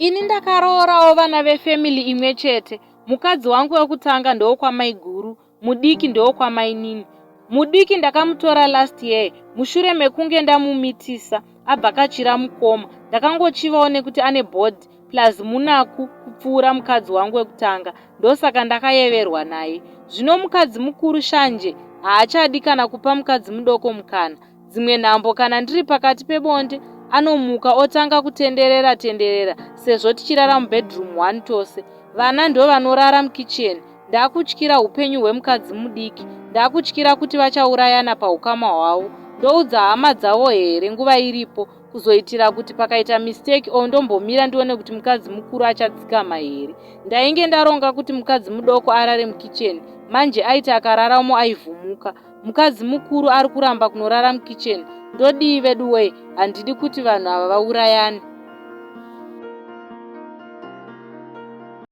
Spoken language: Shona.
Ini ndakaroorawo vana vefamily imwe chete. Mukadzi wangu wekutanga ndowokwamaiguru, mudiki ndowokwamainini. Mudiki ndakamutora last year mushure mekunge ndamumitisa abvakachira mukoma. Ndakangochivawo nekuti ane body plus munaku kupfuura mukadzi wangu wekutanga ndosaka ndakayeverwa naye. Zvino mukadzi mukuru shanje haachadi kana kupa mukadzi mudoko mukana. Dzimwe nhambo kana ndiri pakati pebonde anomuka otanga kutenderera tenderera sezvo tichirara mubedroom one tose. Vana ndovanorara mukicheni. Ndakutyira upenyu hwemukadzi mudiki. Ndakutyira kuti vachaurayana paukama hwavo. Ndoudza hama dzavo here nguva iripo kuzoitira kuti pakaita mistake or ndombomira ndione kuti mukadzi mukuru achadzikama here. Ndainge ndaronga kuti mukadzi mudoko arare mukicheni manje aiti akararamo aivhumuka. Mukadzi mukuru ari kuramba kunorara mukicheni. Ndodii veduwee handidi kuti vanhu ava vaurayane.